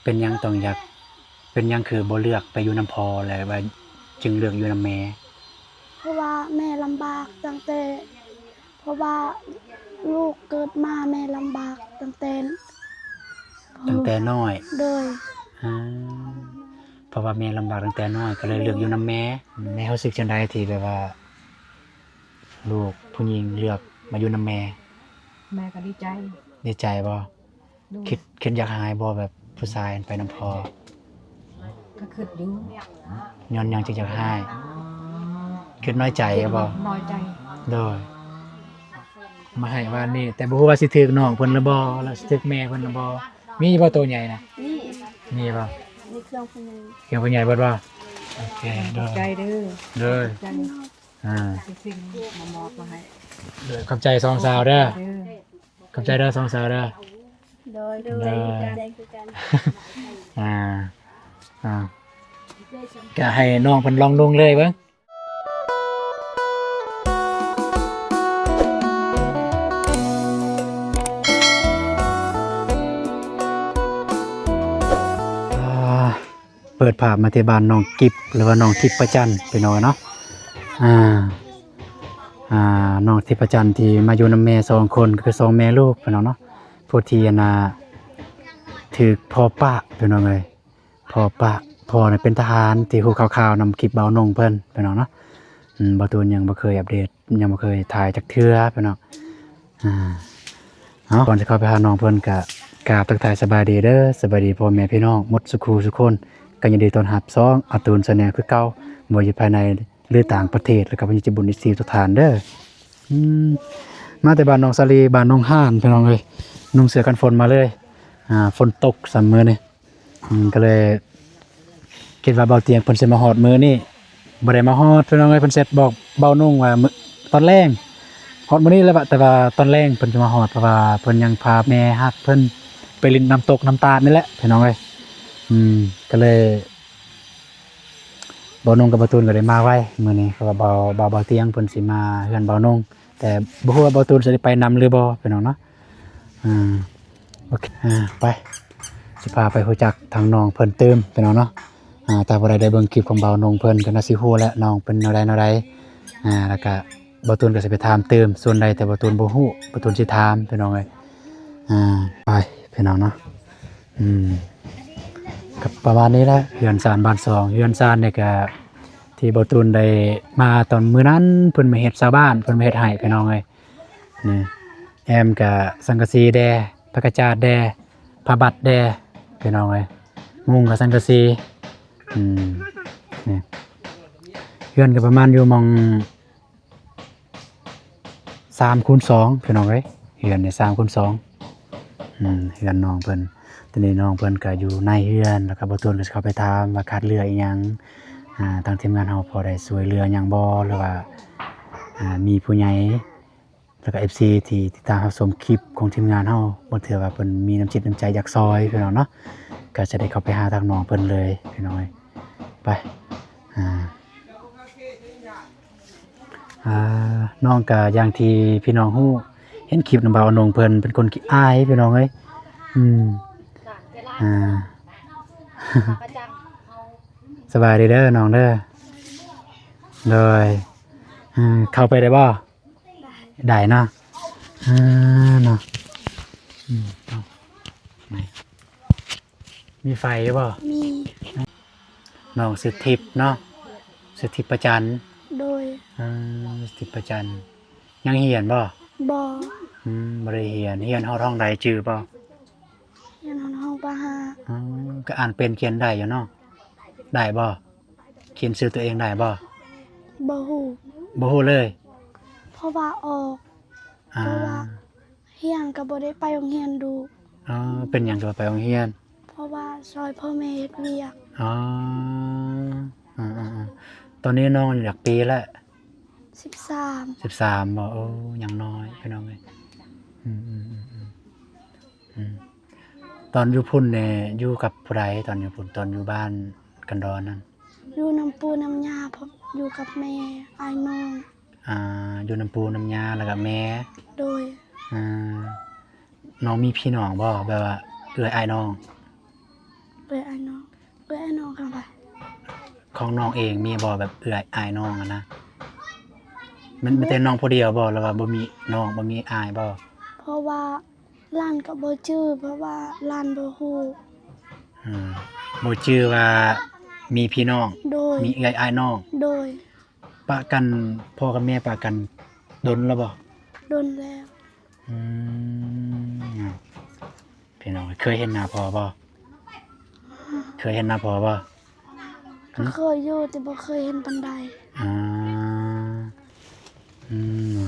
ເປັນຫຍັງຕ້ອງຢາກ ເປັນຫຍັງຄືບໍ່ເລືອກໄປຢູ່ນຳພໍ່ ແລະວ່າຈຶ່ງເລືອກຢູ່ນຳແມ່? ເພາະວ່າແມ່ລຳບາກຕັ້ງແຕ່ ເພາະວ່າລູກເກີດມາແມ່ລຳບາກຕັ້ງແຕ່ ຕັ້ງແຕ່ນ້ອຍ. ໂດຍ. ອາ ເພາະວ່າແມ່ລຳບາກຕັ້ງແຕ່ນ້ອຍ ກໍເລີຍເລືອກຢູ່ນຳແມ່. ແມ່ຮູ້ສຶກຈັ່ງໃດທີ່ແບບວ່າ ລູກຜູ້ຍິງເລືອກມາຢູ່ນຳແມ່? ແມ່ກໍດີໃຈ. ດີໃຈບໍ່? ໂດຍ. ຄິດ ຄິດຢາກຮ້າຍບໍ່ ແບບຜູ້ຊາຍໄປນຳພໍ່? ກໍຄິດຢູ່. ຍ້ອນຫຍັງຈຶ່ງຢາກຮ້າຍ? ຄິດນ້ອຍໃຈບໍ່? ນ້ອຍໃຈ. ໂດຍ. ມາໃຫ້ວານນີ້ ແຕ່ບໍ່ຮູ້ວ່າຊິຖືກນ້ອງເພິ່ນຫຼືບໍ່ ແລ້ວຊິຖືກແມ່ເພິ່ນຫຼືບໍ່? ມີບໍ່ໂຕໃຫຍ່ນະ? ມີ. ມີບໍ່? ມີເຄື່ອງຜູ້ໃຫຍ່. ເຄື່ອງຜູ້ໃຫຍ່ເບິດບໍ່? ໂອເຄ. ໂດຍ. ຂອບໃຈເດີ. ໂດຍ. ຂອບໃຈ. ອາ ຊິຊື້ມາມອບມາໃຫ້. ໂດຍ. ຂອບໃຈສອງສາວເດີ. ໂດຍ. ຂອບໃຈເດີສອງສາວເດີ. ໂດຍ ໂດຍ ໂດຍ ຂອບໃຈຄືກັນ. ອາ ອາ ກະໃຫ້ນ້ອງເພິ່ນລອງນຸ່ງເລີຍເບິ່ງ. ອາ ເປີດພາບມາທີ່ບ້ານນ້ອງກິບ ຫຼືວ່ານ້ອງທິບປະຈັນ ພີ່ນ້ອງເນາະ. ອາ ອາ ນ້ອງທິບປະຈັນທີ່ມາຢູ່ນຳແມ່ສອງຄົນ ກໍຄືສອງແມ່ລູກ ພີ່ນ້ອງເນາະ. ຜູ້ທີ່ ອັນນ່າ ຖືກພໍ່ປະ ພີ່ນ້ອງເອີຍ ພໍ່ປະ ພໍ່ນະເປັນທະຫານ ທີ່ຮູ້ຂ່າວໆນຳຄລິບບ່າວນົງເພິ່ນ ພີ່ນ້ອງເນາະ. ອືມ ບ່າວຕູນຍັງບໍ່ເຄີຍອັບເດດ ຍັງບໍ່ເຄີຍຖ່າຍຈັກເທື່ອ ພີ່ນ້ອງ. ອາ ເອົາ ກ່ອນຈະເຂົ້າໄປຫານ້ອງເພິ່ນ ກະກາບທັກທາຍສະບາຍດີເດີ ສະບາຍດີພໍ່ແມ່ພີ່ນ້ອງໝົດສູ່ຄູ່ສູ່ຄົນ. ກໍຍິນດີຕ້ອນຮັບຊ່ອງອາຕູນແຊນແນວຄືເກົ່າ ບໍ່ວ່າຢູ່ພາຍໃນ ຫຼືຕ່າງປະເທດ ແລ້ວກໍມີຈິດບຸນອີກສີ່ທຸກທ່ານເດີ. ອືມ ມາແຕ່ບ້ານໜອງສາລີ ບ້ານໜອງຫານ ພີ່ນ້ອງເອີຍ ນຸ່ງເສື້ອກັນຝົນມາເລີຍ. ອາ ຝົນຕົກຊ້ຳມື້ນີ້ ອືມ ກໍເລີຍຄິດວ່າບ່າວຕຽງເພິ່ນຊິມາຮອດມື້ນີ້ ບໍ່ໄດ້ມາຮອດ ພີ່ນ້ອງເອີຍ. ເພິ່ນແຊັດບອກບ່າວນົງວ່າມື້ ຕອນແລງ ຮອດມື້ນີ້ແລ້ວ ແຕ່ວ່າຕອນແລງເພິ່ນຊິມາຮອດ ເພາະວ່າເພິ່ນຍັງພາແມ່ຮັກເພິ່ນໄປຫຼິ້ນນ້ຳຕົກນ້ຳຕາດນີ້ແຫຼະ ພີ່ນ້ອງເອີຍ. ອືມ ກໍເລີຍ ບ່າວນົງກັບບ່າວຕູນກໍໄດ້ມາໄວມື້ນີ້ ເພາະວ່າບ່າວ ບ່າວ ບ່າວຕຽງເພິ່ນຊິມາເຮືອນບ່າວນົງ ແຕ່ບໍ່ຮູ້ວ່າບ່າວຕູນຊິໄດ້ໄປນຳຫຼືບໍ່ ພີ່ນ້ອງເນາະ. ອາ ໂອເຄ ອາ ໄປ ຊິພາໄປຮູ້ຈັກທາງນ້ອງເພິ່ນຕື່ມ ພີ່ນ້ອງເນາະ. ອາ ຖ້າຜູ້ໃດໄດ້ເບິ່ງຄລິບຂອງບ່າວນົງເພິ່ນ ກໍໜ້າຊິຮູ້ແຫຼະ ນ້ອງເປັນແນວໃດແນວໃດ. ອາ ແລ້ວກະບ່າວຕູນກໍຊິໄປຖາມຕື່ມສ່ວນໃດ ແຕ່ບ່າວຕູນບໍ່ຮູ້ ບ່າວຕູນຊິຖາມ ພີ່ນ້ອງເອີຍ. ອາ ໄປ ພີ່ນ້ອງເນາະ. ອືມ ກໍປະມານນີ້ແຫຼະ ເຮືອນຊານບ້ານຊ່ອງ. ເຮືອນຊານນີ້ກະທີ່ບ່າວຕູນໄດ້ມາຕອນມື້ນັ້ນ ເພິ່ນມາເຮັດຊາວບ້ານ ເພິ່ນມາເຮັດໃຫ້ ພີ່ນ້ອງເອີຍ. ນີ້ ແອ້ມກະສັງກະສີແດ່ ຜ້າກະຈາດແດ່ ຜ້າບັດແດ່ ພີ່ນ້ອງເອີຍ. ມຸງກະສັງກະສີ. ອືມ ນີ້ ເຮືອນກະປະມານຢູ່ໝ່ອງ ສາມຄູນສອງ ພີ່ນ້ອງເອີຍ ເຮືອນນີ້ສາມຄູນສອງ. ອືມ ເຮືອນນ້ອງເພິ່ນ ຕອນນີ້ນ້ອງເພິ່ນກໍຢູ່ໃນເຮືອນ ແລ້ວກໍບ່າວຕູນກໍຊິເຂົ້າໄປຖາມວ່າຂາດເຫຼືອອີ່ຫຍັງ ອາ ທາງທີມງານເຮົາພໍໄດ້ຊ່ວຍເຫຼືອຫຍັງບໍ່ ຫຼືວ່າ ອາ ມີຜູ້ໃຫຍ່ ແລ້ວກໍເອັຟຊີທີ່ຕິດຕາມຮັບຊົມຄລິບຂອງທີມງານເຮົາ ບາງເທື່ອວ່າເພິ່ນມີນ້ຳຈິດນ້ຳໃຈຢາກຊ່ອຍ ພີ່ນ້ອງເນາະ ກໍຈະໄດ້ເຂົ້າໄປຫາທາງນ້ອງເພິ່ນເລີຍ ພີ່ນ້ອງເອີຍ. ໄປ ອາ ອາ ນ້ອງກະຢ່າງທີ່ພີ່ນ້ອງຮູ້ ເຫັນຄລິບນຳບ່າວນົງເພິ່ນ ເປັນຄົນຂີ້ອາຍ ພີ່ນ້ອງເອີຍ. ອືມ ອາ ສະບາຍດີເດີນ້ອງເດີ. ໂດຍ ອາ ເຂົ້າໄປໄດ້ບໍ່? ໄດ້ເນາະ. ອາ ເນາະ ອືມ ເອົາ ມີໄຟຢູ່ບໍ່? ມີ. ນ້ອງຊື່ທິບເນາະ ຊື່ທິບປະຈັນ. ໂດຍ. ອືມ ທິບປະຈັນ ຍັງຮຽນບໍ່? ບໍ່. ອືມ ບໍ່ໄດ້ຮຽນ. ຮຽນຮອດຫ້ອງໃດຈື່ບໍ່? ຮຽນຮອດຫ້ອງ ປ.ຫ້າ. ອືມ ກໍອ່ານເປັນຂຽນໄດ້ຢູ່ເນາະ. ໄດ້ບໍ່? ຂຽນຊື່ຕົວເອງໄດ້ບໍ່? ບໍ່ຮູ້. ບໍ່ຮູ້ເລີຍ? ເພາະວ່າອອກ. ອາ ເພາະວ່າຮຽນກໍບໍ່ໄດ້ໄປໂຮງຮຽນດຸ. ອໍ ເປັນຫຍັງຄືວ່າໄປໂຮງຮຽນ? ເພາະວ່າຊ່ອຍພໍ່ແມ່ເຮັດວຽກ. ອໍ ອືມໆໆ ຕອນນີ້ນ້ອງອາຍຸຈັກປີແລ້ວ? ສິບສາມ. ສິບສາມບໍ? ໂອ້ ຍັງນ້ອຍ ພີ່ນ້ອງເອີຍ. ອືມໆ ອືມ ຕອນຢູ່ພຸ້ນນີ້ຢູ່ກັບຜູ້ໃດ? ຕອນຢູ່ພຸ້ນ ຕອນຢູ່ບ້ານກັນດອນນັ້ນ? ຢູ່ນຳປູ່ນຳຍ່າ ເພາະຢູ່ກັບແມ່ ອ້າຍນ້ອງ. ອາ ຢູ່ນຳປູ່ນຳຍ່າ ແລ້ວກໍແມ່. ໂດຍ. ອາ ນ້ອງມີພີ່ນ້ອງບໍ່? ແບບວ່າເອື້ອຍອ້າຍນ້ອງ. ເອື້ອຍອ້າຍນ້ອງ. ເອື້ອຍອ້າຍນ້ອງຂ້າງໃຜ? ຂອງນ້ອງເອງມີບໍ່ ແບບເອື້ອຍອ້າຍນ້ອງຫັ້ນນະ? ແມ່ນ ແມ່ນແຕ່ນ້ອງຜູ້ດຽວບໍ່ ຫຼືວ່າບໍ່ມີນ້ອງ ບໍ່ມີອ້າຍບໍ່? ເພາະວ່າຫຼານກໍບໍ່ຈື່ ເພາະວ່າຫຼານບໍ່ຮູ້. ອືມ ບໍ່ຈື່ວ່າມີພີ່ນ້ອງ? ໂດຍ. ມີເອື້ອຍອ້າຍນ້ອງ? ໂດຍ. ປະກັນ ພໍ່ກັບແມ່ປະກັນດົນແລ້ວບໍ່? ດົນແລ້ວ. ອືມ ພີ່ນ້ອງ ເຄີຍເຫັນໜ້າພໍ່ບໍ່? ເຄີຍເຫັນໜ້າພໍ່ບໍ່? ກໍເຄີຍຢູ່ ແຕ່ບໍ່ເຄີຍເຫັນປານໃດ. ອືມ ອືມ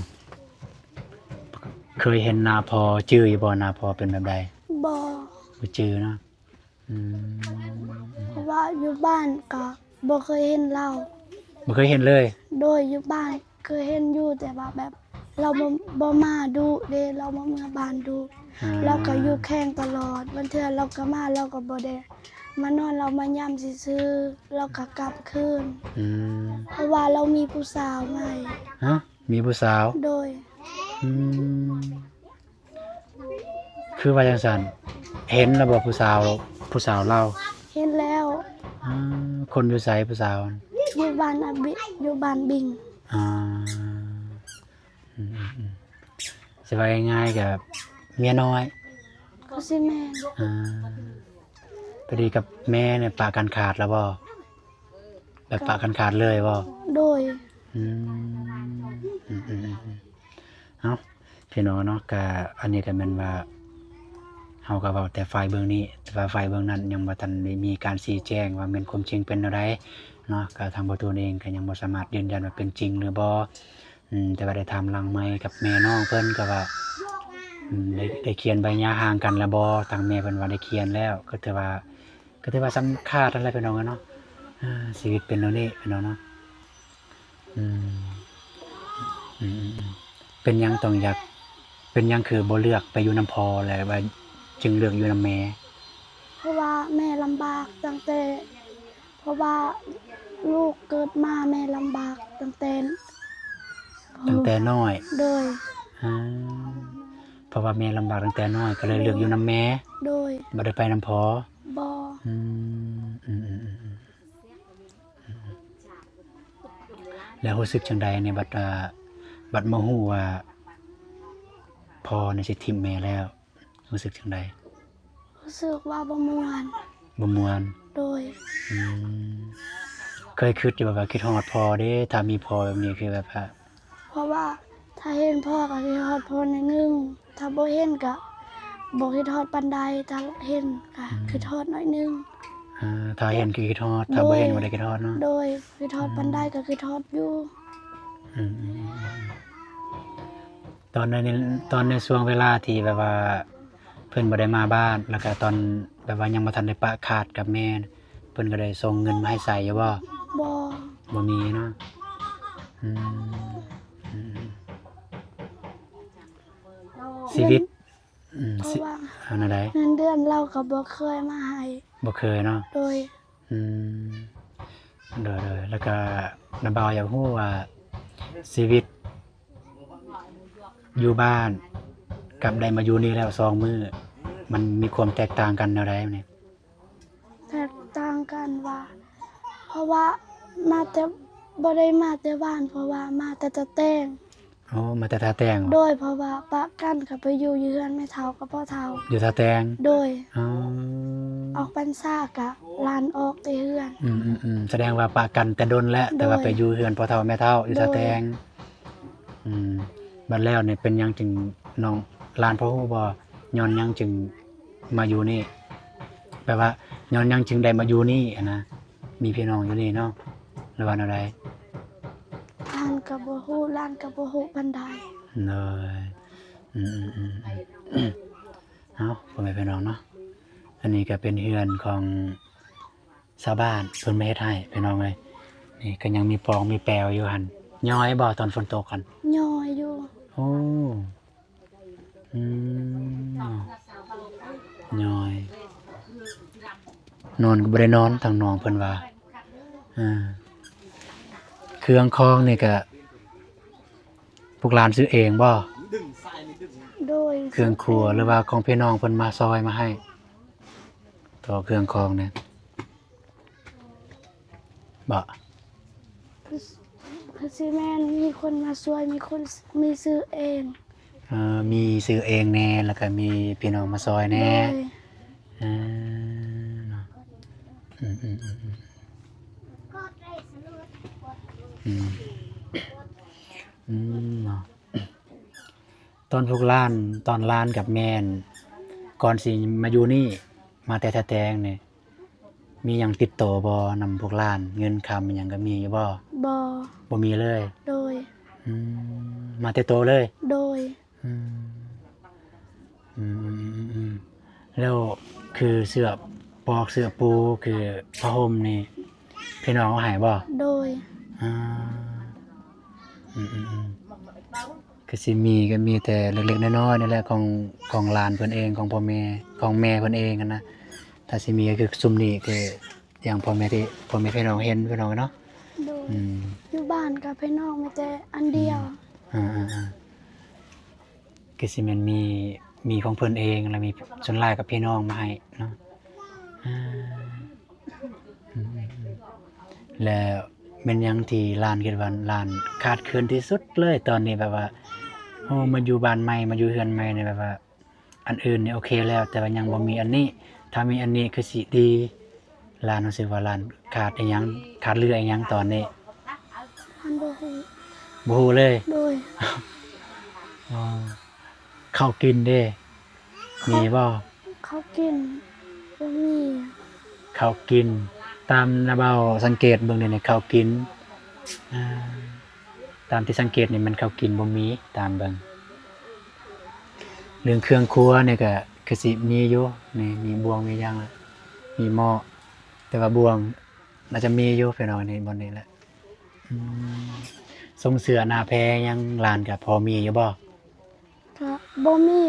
ເຄີຍເຫັນໜ້າພໍ່ ຈື່ຢູ່ບໍ່ ໜ້າພໍ່ເປັນແບບໃດ? ບໍ່ ບໍ່ຈື່ເນາະ. ອືມ ເພາະວ່າຢູ່ບ້ານກໍບໍ່ເຄີຍເຫັນລາວ. ບໍ່ເຄີຍເຫັນເລີຍ? ໂດຍ. ຢູ່ບ້ານເຄີຍເຫັນຢູ່ ແຕ່ວ່າແບບລາວບໍ່ ບໍ່ມາດຸເດ້ ລາວບໍ່ເມືອບ້ານດຸ. ອາ ລາວກໍຢູ່ແຂວງຕະຫຼອດ ບາງເທື່ອລາວກໍມາ ລາວກໍບໍ່ໄດ້ມານອນ ລາວມາຢາມຊື່ໆ ລາວກໍກັບຄືນ. ອືມ ເພາະວ່າລາວມີຜູ້ສາວໃໝ່. ຮະ? ມີຜູ້ສາວ? ໂດຍ. ອືມ ຄືວ່າຈັ່ງຊັ້ນ ເຫັນແລ້ວບໍ່ຜູ້ສາວ ຜູ້ສາວລາວ? ເຫັນແລ້ວ. ອືມ ຄົນຢູ່ໃສຜູ້ສາວ? ຢູ່ບ້ານອາບິ ຢູ່ບ້ານບິງ. ອາ ອືມໆໆ ຊິວ່າງ່າຍໆ ກໍເມຍນ້ອຍ ກໍຊິແມ່ນ. ອາ ພໍດີກັບແມ່ນີ້ປະກັນຂາດແລ້ວບໍ່? ແບບປະກັນຂາດເລີຍບໍ່? ໂດຍ. ອືມ ອືມໆໆ ເອົ້າ ພີ່ນ້ອງເນາະ ກະອັນນີ້ກະແມ່ນວ່າ ເຮົາກະເວົ້າແຕ່ຝ່າຍເບື້ອງນີ້ ແຕ່ວ່າຝ່າຍເບື້ອງນັ້ນຍັງບໍ່ທັນໄດ້ມີການຊີ້ແຈງວ່າແມ່ນຄວາມຈິງເປັນແນວໃດເນາະ. ກະທາງບໍ່ຕູນເອງກະຍັງບໍ່ສາມາດຢືນຢັນວ່າເປັນຈິງຫຼືບໍ່. ອືມ ແຕ່ວ່າໄດ້ຖາມຫຼັງໄມກັບແມ່ນ້ອງເພິ່ນ ກໍວ່າ ອືມ ໄດ້ ໄດ້ຂຽນໃບຫຍ່າຮ້າງກັນແລ້ວບໍ່? ທາງແມ່ເພິ່ນວ່າໄດ້ຂຽນແລ້ວ ກໍຖືວ່າ ກໍຖືວ່າສຳຄັນຫັ້ນແຫຼະພີ່ນ້ອງເອີຍເນາະ. ອາ ຊີວິດເປັນແນວນີ້ພີ່ນ້ອງເນາະ. ອືມ ອືມໆໆ ເປັນຫຍັງຕ້ອງຢາກ ເປັນຫຍັງຄືບໍ່ເລືອກໄປຢູ່ນຳພໍ່ ແລະວ່າຈຶ່ງເລືອກຢູ່ນຳແມ່? ເພາະວ່າແມ່ລຳບາກຕັ້ງແຕ່ ເພາະວ່າລູກເກີດມາແມ່ລຳບາກຕັ້ງແຕ່ ຕັ້ງແຕ່ນ້ອຍ. ໂດຍ. ອາ ເພາະວ່າແມ່ລຳບາກຕັ້ງແຕ່ນ້ອຍ ກໍເລີຍເລືອກຢູ່ນຳແມ່. ໂດຍ. ບໍ່ໄດ້ໄປນຳພໍ່? ບໍ່. ອືມ ອືມໆໆ ອືມ ແລ້ວຮູ້ສຶກຈັ່ງໃດນີ້ ບັດ ອ່າ ບັດມາຮູ້ວ່າພໍ່ນີ້ຊິຖິ້ມແມ່ແລ້ວ? ຮູ້ສຶກຈັ່ງໃດ? ຮູ້ສຶກວ່າບໍ່ມ່ວນ. ບໍ່ມ່ວນ? ໂດຍ. ອືມ ເຄີຍຄິດຢູ່ບໍ່ວ່າຄິດຮອດພໍ່ເດ້ ຖ້າມີພໍ່ແບບນີ້ ຄືແບບວ່າ ເພາະວ່າຖ້າເຫັນພໍ່ກໍຄິດຮອດພໍ່ໜ້ອຍໜຶ່ງ ຖ້າບໍ່ເຫັນກໍບໍ່ຄິດຮອດປານໃດ ຖ້າເຫັນກໍ ອືມ ຄິດຮອດໜ້ອຍໜຶ່ງ. ອາ ຖ້າເຫັນກໍຄິດຮອດ ຖ້າບໍ່ເຫັນບໍ່ໄດ້ຄິດຮອດເນາະ. ໂດຍ. ຄິດຮອດປານໃດກໍຄິດຮອດຢູ່. ອືມ ອືມ ອືມ ອືມ. ຕອນໃນ ຕອນໃນຊ່ວງເວລາທີ່ແບບວ່າເພິ່ນບໍ່ໄດ້ມາບ້ານ ແລ້ວກະຕອນແບບວ່າຍັງບໍ່ທັນໄດ້ປະຂາດກັບແມ່ ເພິ່ນກໍໄດ້ສົ່ງເງິນມາໃຫ້ໃຊ້ຢູ່ບໍ່? ບໍ່. ບໍ່ມີເນາະ. ອືມ ອືມ ອືມ. ຊີວິດ ອືມ ເພາະວ່າ ຊິ ເອົາແນວໃດ? ເງິນເດືອນລາວກໍບໍ່ເຄີຍມາໃຫ້. ບໍ່ເຄີຍເນາະ. ໂດຍ. ອືມ ໂດຍໆ ແລ້ວກະ ລະບ່າວຢາກຮູ້ວ່າຊີວິດຢູ່ບ້ານກັບໄດ້ມາຢູ່ນີ້ແລ້ວສອງມື້ ມັນມີຄວາມແຕກຕ່າງກັນແນວໃດນີ້? ແຕກຕ່າງກັນວ່າ ເພາະວ່າມາແຕ່ ບໍ່ໄດ້ມາແຕ່ບ້ານ ເພາະວ່າມາແຕ່ຕາແຕງ. ອໍ ມາແຕ່ທ່າແຕງ. ໂດຍ. ເພາະວ່າປະກັນກໍໄປຢູ່ ຢູ່ເຮືອນແມ່ເຖົ້າກັບພໍ່ເຖົ້າ ຢູ່ທ່າແຕງ. ໂດຍ. ອໍ ອອກພັນສາກໍຫຼານອອກແຕ່ເຮືອນ. ອືມໆໆ ສະແດງວ່າປະກັນແຕ່ດົນແລ້ວ. ໂດຍ. ແຕ່ວ່າໄປຢູ່ເຮືອນພໍ່ເຖົ້າແມ່ເຖົ້າຢູ່ ໂດຍ ທ່າແຕງ. ອືມ ບັດແລ້ວນີ້ເປັນຫຍັງຈຶ່ງນ້ອງ ຫຼານພໍຮູ້ບໍ່ ຍ້ອນຫຍັງຈຶ່ງ ມາຢູ່ນີ້ ແບບວ່າຍ້ອນຫຍັງຈຶ່ງໄດ້ມາຢູ່ນີ້ຫັ້ນນະ ມີພີ່ນ້ອງຢູ່ນີ້ເນາະ ຫຼືວ່າແນວໃດ? ຫຼານກໍບໍ່ຮູ້ ຫຼານກໍບໍ່ຮູ້ປານໃດ. ໂດຍ. ອືມໆໆໆ ເອົ້າ ພໍ່ແມ່ພີ່ນ້ອງເນາະ ອັນນີ້ກໍເປັນເຮືອນຂອງຊາວບ້ານເພິ່ນມາເຮັດໃຫ້ພີ່ນ້ອງເອີຍ. ນີ້ກໍຍັງມີປອງມີແປວຢູ່ຫັ້ນ ຍ້ອຍບໍ່ຕອນຝົນຕົກຫັ້ນ? ຍ້ອຍຢູ່. ໂອ້ ອືມ ຍ້ອຍ ນອນກໍບໍ່ໄດ້ນອນ ທາງນ້ອງເພິ່ນວ່າ. ເອີ ເຄື່ອງຂອງນີ້ກະພວກຫຼານຊື້ເອງບໍ່? ໂດຍ. ເຄື່ອງຄົວ ຊື້ເອງ ຫຼືວ່າຂອງພີ່ນ້ອງເພິ່ນມາຊ່ອຍມາໃຫ້? ຕໍ່ເຄື່ອງຂອງແດ່ ບໍ່? ຄືຊິແມ່ນມີຄົນມາຊ່ວຍ ມີຄົນ ມີຊື້ເອງ. ເອີ ມີຊື້ເອງແດ່ ແລ້ວກໍມີພີ່ນ້ອງມາຊ່ອຍແດ່. ໂດຍ. ເອີ ເນາະ ອືມໆ ອືມ ອືມ ເນາະ. ຕອນພວກຫຼານ ຕອນຫຼານກັບແມ່ ກ່ອນຊິມາຢູ່ນີ້ ມາແຕ່ທ່າແຕງນີ້ ມີຫຍັງຕິດໂຕບໍ່ນຳພວກຫຼານ? ເງິນຄຳອີ່ຫຍັງກໍມີຢູ່ບໍ່? ບໍ່ ບໍ່ມີເລີຍ. ໂດຍ. ອືມ ມາແຕ່ໂຕເລີຍ? ໂດຍ. ອືມ ອືມໆ ແລ້ວຄືເສື້ອປອກເສື້ອປູ ຄືຜ້າຫົ່ມນີ້ ພີ່ນ້ອງເອົາໃຫ້ບໍ່? ໂດຍ. ອາ ອືມໆ ຄືຊິມີກໍມີແຕ່ເລັກໆນ້ອຍໆນີ້ແຫຼະ ຂອງ ຂອງຫຼານເພິ່ນເອງ ຂອງພໍ່ແມ່ ຂອງແມ່ເພິ່ນເອງຫັ້ນນະ. ຖ້າຊິມີກໍຄືຊຸມນີ້ ຄືຢ່າງພໍ່ແມ່ທີ່ ພໍ່ແມ່ພີ່ນ້ອງເຫັນ ພີ່ນ້ອງເນາະ. ໂດຍ. ອືມ ຢູ່ບ້ານກັບພີ່ນ້ອງມີແຕ່ອັນດຽວ. ອືມ ອາໆ ຄືຊິແມ່ນມີ ມີຂອງເພິ່ນເອງ ແລ້ວມີ ສ່ວນຫຼາຍກໍພີ່ນ້ອງມາໃຫ້ເນາະ. ອາ ອືມໆ ແລ້ວແມ່ນຫຍັງທີ່ຫຼານຄິດວ່າຫຼານຂາດເຂີນທີ່ສຸດເລີຍຕອນນີ້? ແບບວ່າ ໂອ້ ມາຢູ່ບ້ານໃໝ່ ມາຢູ່ເຮືອນໃໝ່ນີ້ ແບບວ່າ ອັນອື່ນນີ້ໂອເຄແລ້ວ ແຕ່ວ່າຍັງບໍ່ມີອັນນີ້ ຖ້າມີອັນນີ້ຄືຊິດີ. ຫຼານຮູ້ສຶກວ່າຫຼານຂາດອີ່ຫຍັງ ຂາດເຫຼືອອີ່ຫຍັງຕອນນີ້? ມັນບໍ່ຮູ້ ບໍ່ຮູ້ເລີຍ. ໂດຍ. ອໍ ເຂົ້າກິນເດ້ ມີບໍ່? ເຂົ້າກິນບໍ່ມີ. ເຂົ້າກິນ ຕາມນາເບົາສັງເກດເບິ່ງແດ່ນີ້ ເຂົ້າກິນ ອາ ຕາມທີ່ສັງເກດນີ້ມັນເຂົ້າກິນບໍ່ມີ ຕາມເບິ່ງ. ເລື່ອງເຄື່ອງຄົວນີ້ກໍຄືຊິມີຢູ່ ນີ້ມີບ່ວງມີຫຍັງ ມີໝໍ້ ແຕ່ວ່າບ່ວງໜ້າຈະມີຢູ່ ພີ່ນ້ອງ ນີ້ບ່ອນນີ້ແຫຼະ. ອືມ ຊົງເສື້ອໜ້າແພຫຍັງ ຫຼານກໍພໍມີຢູ່ບໍ່? ກໍບໍ່ມີ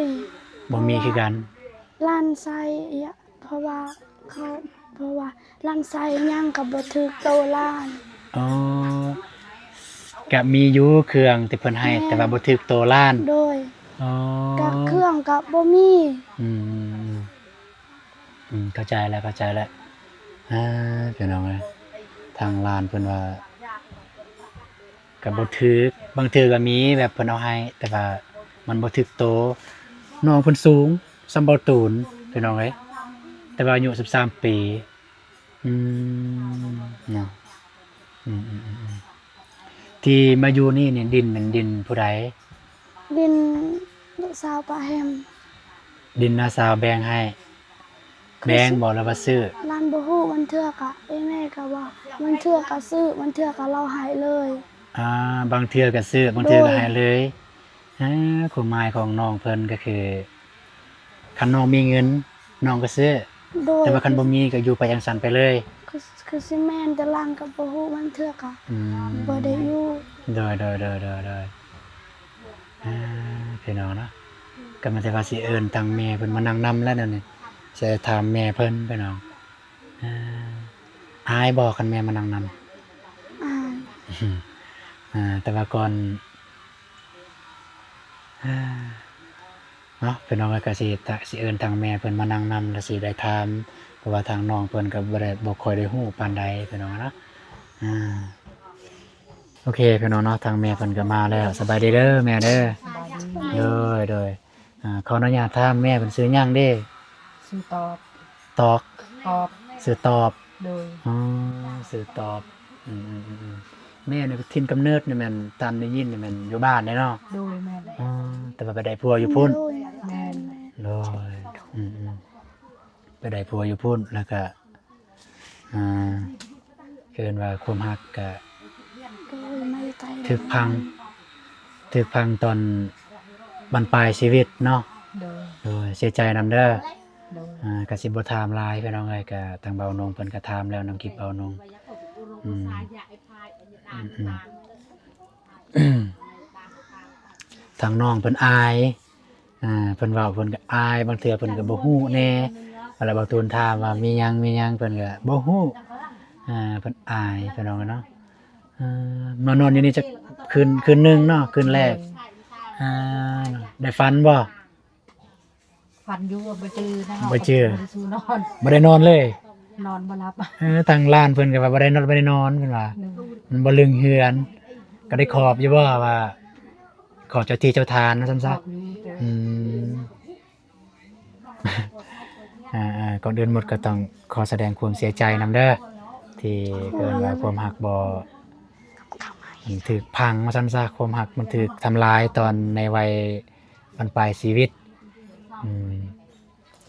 ບໍ່ມີຄືກັນ. ຫຼານໃສ່ ເພາະວ່າເຂົາ ເພາະວ່າຫຼານໃສ່ຫຍັງກໍບໍ່ຖືກໂຕຫຼານ. ອໍ ກະມີຢູ່ເຄື່ອງທີ່ເພິ່ນໃຫ້ ແມ່ນ ແຕ່ວ່າບໍ່ຖືກໂຕຫຼານ. ໂດຍ. ອໍ ກະເຄື່ອງກະບໍ່ມີ. ອືມ ອືມ ເຂົ້າໃຈແລ້ວ ເຂົ້າໃຈແລ້ວ. ອາ ພີ່ນ້ອງເອີຍ ທາງຫຼານເພິ່ນວ່າ ກໍບໍ່ຖືກ ບາງເທື່ອກໍມີແບບເພິ່ນເອົາໃຫ້ ແຕ່ວ່າມັນບໍ່ຖືກໂຕ. ນ້ອງເພິ່ນສູງສ່ຳເບົາຕູນ ພີ່ນ້ອງເອີຍ ແຕ່ວ່າອາຍຸສິບສາມປີ. ອືມ ເນາະ ອືມໆໆ ທີ່ມາຢູ່ນີ້ນີ້ ດິນແມ່ນດິນຜູ້ໃດ? ດິນລູກສາວປ້າແຮມ. ດິນນ້າສາວແບ່ງໃຫ້ ແບ່ງບໍ່ ຫຼືວ່າຊື້? ຫຼານບໍ່ຮູ້ ບາງເທື່ອກະ ເອີຍ ແມ່ກະວ່າ ບາງເທື່ອກະຊື້ ບາງເທື່ອກະລາວໃຫ້ເລີຍ. ອາ ບາງເທື່ອກະຊື້ ບາງເທື່ອກະໃຫ້ເລີຍ. ໂດຍ. ອາ ຄວາມໝາຍຂອງນ້ອງເພິ່ນກໍຄື ຄັນນ້ອງມີເງິນ ນ້ອງກໍຊື້. ໂດຍ. ແຕ່ວ່າຄັນບໍ່ມີກໍຢູ່ໄປຈັ່ງຊັ້ນໄປເລີຍ. ຄື ຄືຊິແມ່ນ ແຕ່ຫຼານກໍບໍ່ຮູ້ ບາງເທື່ອກໍ ອືມ ບໍ່ໄດ້ຢູ່. ໂດຍໆໆໆໆ. ອາ ພີ່ນ້ອງເນາະ ກໍມີແຕ່ວ່າຊິເອີ້ນທາງແມ່ເພິ່ນມານັ່ງນຳແລ້ວແນວນີ້ ຊິຖາມແມ່ເພິ່ນ ພີ່ນ້ອງ. ອາ ອາຍບໍ່ ຄັນແມ່ມານັ່ງນຳ? ອາຍ. ອາ ແຕ່ວ່າກ່ອນ ອາ ເນາະ ພີ່ນ້ອງເອີຍ ກໍຊິ ຊິເອີ້ນທາງແມ່ເພິ່ນມານັ່ງນຳ ແລ້ວຊິໄດ້ຖາມ ເພາະວ່າທາງນ້ອງເພິ່ນກໍບໍ່ໄດ້ ບໍ່ຄ່ອຍໄດ້ຮູ້ປານໃດ ພີ່ນ້ອງເນາະ. ອາ ໂອເຄ ພີ່ນ້ອງເນາະ ທາງແມ່ເພິ່ນກໍມາແລ້ວ. ສະບາຍດີເດີແມ່ເດີ. ສະບາຍດີ. ໂດຍໆ. ອາ ຂໍອະນຸຍາດຖາມແມ່ເພິ່ນຊື່ຫຍັງເດ? ຊື່ຕອບ. ຕອກ. ຕອບ. ຊື່ຕອບ. ໂດຍ. ອໍ ຊື່ຕອບ. ອືມໆໆໆ. ແມ່ນີ້ຖິ່ນກຳເນີດນີ້ແມ່ນ ຕາມໄດ້ຍິນນີ້ແມ່ນຢູ່ບ້ານເດ້ເນາະ? ໂດຍ ແມ່ນແຫຼະ. ອໍ ແຕ່ວ່າໄປໄດ້ຜົວຢູ່ພຸ້ນ? ໂດຍ ແມ່ນ. ໂດຍ. ອືມໆ. ໄປໄດ້ຜົວຢູ່ພຸ້ນ ແລ້ວກະ ອ່າ ເອີ້ນວ່າຄວາມຮັກກະ ໂດຍ ມາແຕ່ໄກ ຖືກພັງ ຖືກພັງຕອນບັ້ນປາຍຊີວິດເນາະ. ໂດຍ ໂດຍ ເສຍໃຈນຳເດີ. ໂດຍ ອ່າ ກະຊິບໍ່ຖາມຫຼາຍ ພີ່ນ້ອງເອີຍ ກະທາງເບົານົງເພິ່ນກະຖາມແລ້ວນຳຄລິບເບົານົງ. ອືມ ອືມໆ ທາງນ້ອງເພິ່ນອາຍ ອ່າ ເພິ່ນເວົ້າເພິ່ນກໍອາຍ ບາງເທື່ອເພິ່ນກໍບໍ່ຮູ້ແດ່ ເວລາເບົາຕູນຖາມວ່າມີຫຍັງ ມີຫຍັງ ເພິ່ນກໍບໍ່ຮູ້ ອ່າ ເພິ່ນອາຍ ພີ່ນ້ອງເນາະ. ເອີ ມານອນຢູ່ນີ້ຈັກຄືນ ຄືນໜຶ່ງເນາະ ຄືນແລກ. ໂດຍ ອ່າ ໄດ້ຝັນບໍ່? ຝັນຢູ່ວ່າບໍ່ຈື່ນະ ບໍ່ຈື່ ເຮົາກໍບໍ່ໄດ້ສູ່ນອນ ບໍ່ໄດ້ນອນເລີຍ ນອນບໍ່ຫຼັບ. ເອີ ທາງຫຼານເພິ່ນກໍວ່າບໍ່ໄດ້ນອນ ບໍ່ໄດ້ນອນເພິ່ນວ່າ ໂດຍ ມັນບໍ່ລຶງເຮືອນ ກໍໄດ້ຂອບຢູ່ບໍ່ວ່າ ຂອບເຈົ້າທີ່ເຈົ້າທານວ່າຊັ້ນຊະ? ຂອບຢູ່. ອືມ ອ່າໆ ກ່ອນອື່ນໝົດກໍຕ້ອງຂໍສະແດງຄວາມເສຍໃຈນຳເດີ ທີ່ເອີ້ນວ່າຄວາມຮັກບໍ່ ມັນຖືກພັງວ່າຊັ້ນຊະ ຄວາມຮັກມັນຖືກທຳລາຍຕອນໃນໄວບັ້ນປາຍຊີວິດ. ອືມ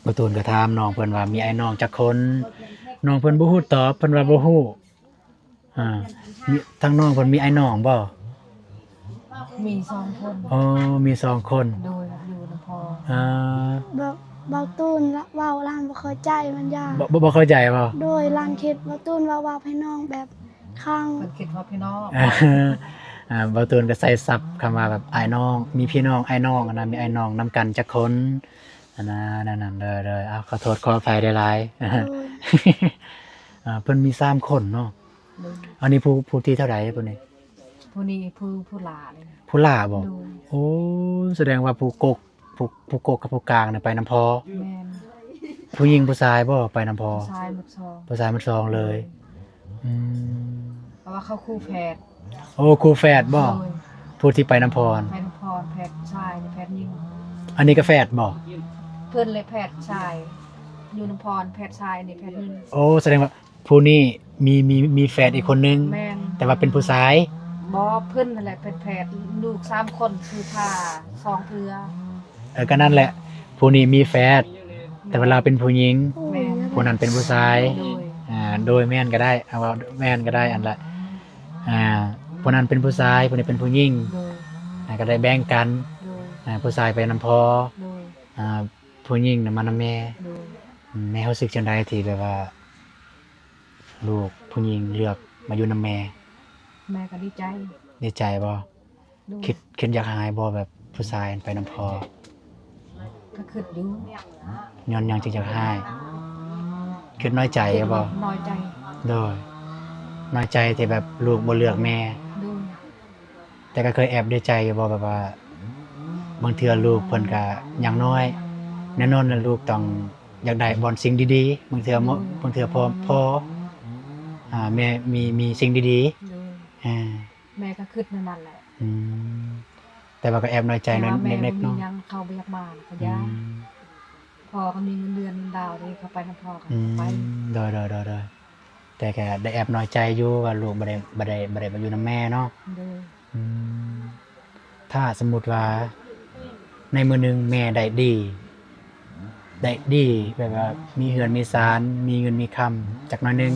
ບ່າວຕູນກໍຖາມນ້ອງເພິ່ນວ່າມີອ້າຍນ້ອງຈັກຄົນ ນ້ອງເພິ່ນບໍ່ຮູ້ຕອບ ເພິ່ນວ່າບໍ່ຮູ້. ອ່າ ມີ ທາງນ້ອງເພິ່ນມີອ້າຍນ້ອງບໍ່? ມີສອງຄົນ. ອໍ ມີສອງຄົນ. ໂດຍ ຢູ່ນຳພໍ່. ອ່າ ບ່າວ ບ່າວຕູນລະເວົ້າ ຫຼານບໍ່ເຂົ້າໃຈ ມັນຢ່າງ ບໍ່ ບໍ່ ບໍ່ເຂົ້າໃຈບໍ່? ໂດຍ ຫຼານຄິດບ່າວຕູນວ່າ ວ່າພີ່ນ້ອງແບບຄັງ ເພິ່ນຄິດວ່າພີ່ນ້ອງ. ອ່າ ບ່າວຕູນກໍໃຊ້ສັບຄຳວ່າແບບອ້າຍນ້ອງ ມີພີ່ນ້ອງອ້າຍນ້ອງຫັ້ນນະ ມີອ້າຍນ້ອງນຳກັນຈັກຄົນຫັ້ນນະ ແນວນັ້ນ. ໂດຍໆ ເອົາ ຂໍໂທດຂໍອະໄພຫຼາຍໆ. ໂດຍ ອ່າ ເພິ່ນມີສາມຄົນເນາະ. ໂດຍ ອັນນີ້ຜູ້ ຜູ້ທີເທົ່າໃດຜູ້ນີ້? ຜູ້ນີ້ຜູ້ ຜູ້ຫຼ້າເລີຍ. ຜູ້ຫຼ້າບໍ່? ໂດຍ ໂອ້ ສະແດງວ່າຜູ້ກົກ ຜູ້ ຜູ້ກົກກັບຜູ້ກາງນີ້ໄປນຳພໍ່. ແມ່ນ. ຜູ້ຍິງຜູ້ຊາຍບໍ່ໄປນຳພໍ່? ຜູ້ຊາຍໝົດສອງ. ຜູ້ຊາຍໝົດສອງເລີຍ. ໂດຍ ອືມ ເພາະວ່າເຂົາຄູ່ແຝດ. ໂອ້ ຄູ່ແຝດບໍ່? ໂດຍ ຜູ້ທີ່ໄປນຳພໍ່ ໄປນຳພໍ່ ແຝດຊາຍ ແຝດຍິງ. ອັນນີ້ກໍແຝດບໍ່? ເພິ່ນແຫຼະແຝດຊາຍ ຢູ່ນຳພໍ່ ແຝດຊາຍ ອັນນີ້ແຝດຍິງ. ໂອ້ ສະແດງວ່າ ຜູ້ນີ້ມີ ມີ ມີແຝດອີກຄົນໜຶ່ງ. ແມ່ນ. ແຕ່ວ່າເປັນຜູ້ຊາຍ. ບໍ່ ເພິ່ນຫັ້ນແຫຼະເປັນແຝດ ລູກສາມຄົນ ຄືຜ່າສອງເທື່ອ. ເອີ ກໍນັ້ນແຫຼະ ຜູ້ນີ້ມີແຝດ ແຕ່ວ່າລາວເປັນຜູ້ຍິງ. ແມ່ນ. ຜູ້ນັ້ນເປັນຜູ້ຊາຍ. ໂດຍ ອ່າ ໂດຍ ແມ່ນກໍໄດ້ ເອົາເວົ້າແມ່ນກໍໄດ້ ອັນລະ ອ່າ ຜູ້ນັ້ນເປັນຜູ້ຊາຍ ຜູ້ນີ້ເປັນຜູ້ຍິງ. ໂດຍ ອ່າ ກໍໄດ້ແບ່ງກັນ. ໂດຍ ອ່າ ຜູ້ຊາຍໄປນຳພໍ່. ໂດຍ ອ່າ ຜູ້ຍິງນະມານຳແມ່. ໂດຍ ອືມ ແມ່ຮູ້ສຶກຈັ່ງໃດທີ່ແບບວ່າ ລູກຜູ້ຍິງເລືອກມາຢູ່ນຳແມ່? ແມ່ກໍດີໃຈ. ດີໃຈບໍ່? ໂດຍ ຄິດ ຄິດຢາກຮ້າຍບໍ່ ແບບຜູ້ຊາຍໄປນຳພໍ່? ກໍຄິດຢູ່. ຍ້ອນຫຍັງຈຶ່ງຢາກຮ້າຍ? ຄິດນ້ອຍໃຈບໍ່? ນ້ອຍໃຈ. ໂດຍ ນ້ອຍໃຈທີ່ແບບລູກບໍ່ເລືອກແມ່. ໂດຍ ແຕ່ກໍເຄີຍແອບເດໃຈຢູ່ບໍ່ ແບບວ່າບາງເທື່ອລູກເພິ່ນກະຍັງນ້ອຍ ແນ່ນອນລະລູກຕ້ອງຢາກໄດ້ບ່ອນສິ່ງດີໆ ບາງເທື່ອ ໂດຍ ບາງເທື່ອພໍ ພໍ ອ່າ ແມ່ມີ ມີສິ່ງດີໆ. ໂດຍ ອ່າ ແມ່ກໍຄິດແນວນັ້ນແຫຼະ. ອືມ ແຕ່ວ່າກໍແອບນ້ອຍໃຈ ແຕ່ວ່າແມ່ ເລັກໆ ເນາະ ຍັງເຂົາບໍ່ຢາກມາ ເຂົາຢ້ານ. ອືມ ພໍ່ກໍມີເງິນເດືອນເງິນດາວເດ້ ເຂົາໄປນຳພໍ່ກໍ ອືມ ໄປ. ໂດຍໆໆ ແຕ່ກໍໄດ້ແອບນ້ອຍໃຈຢູ່ວ່າລູກບໍ່ໄດ້ ບໍ່ໄດ້ ບໍ່ໄດ້ມາຢູ່ນຳແມ່ເນາະ. ໂດຍ ອືມ ຖ້າສົມມຸດວ່າໃນມື້ໜຶ່ງແມ່ໄດ້ດີ ໄດ້ດີ ແບບວ່າມີເຮືອນມີຊານ ມີເງິນມີຄຳຈັກໜ້ອຍໜຶ່ງ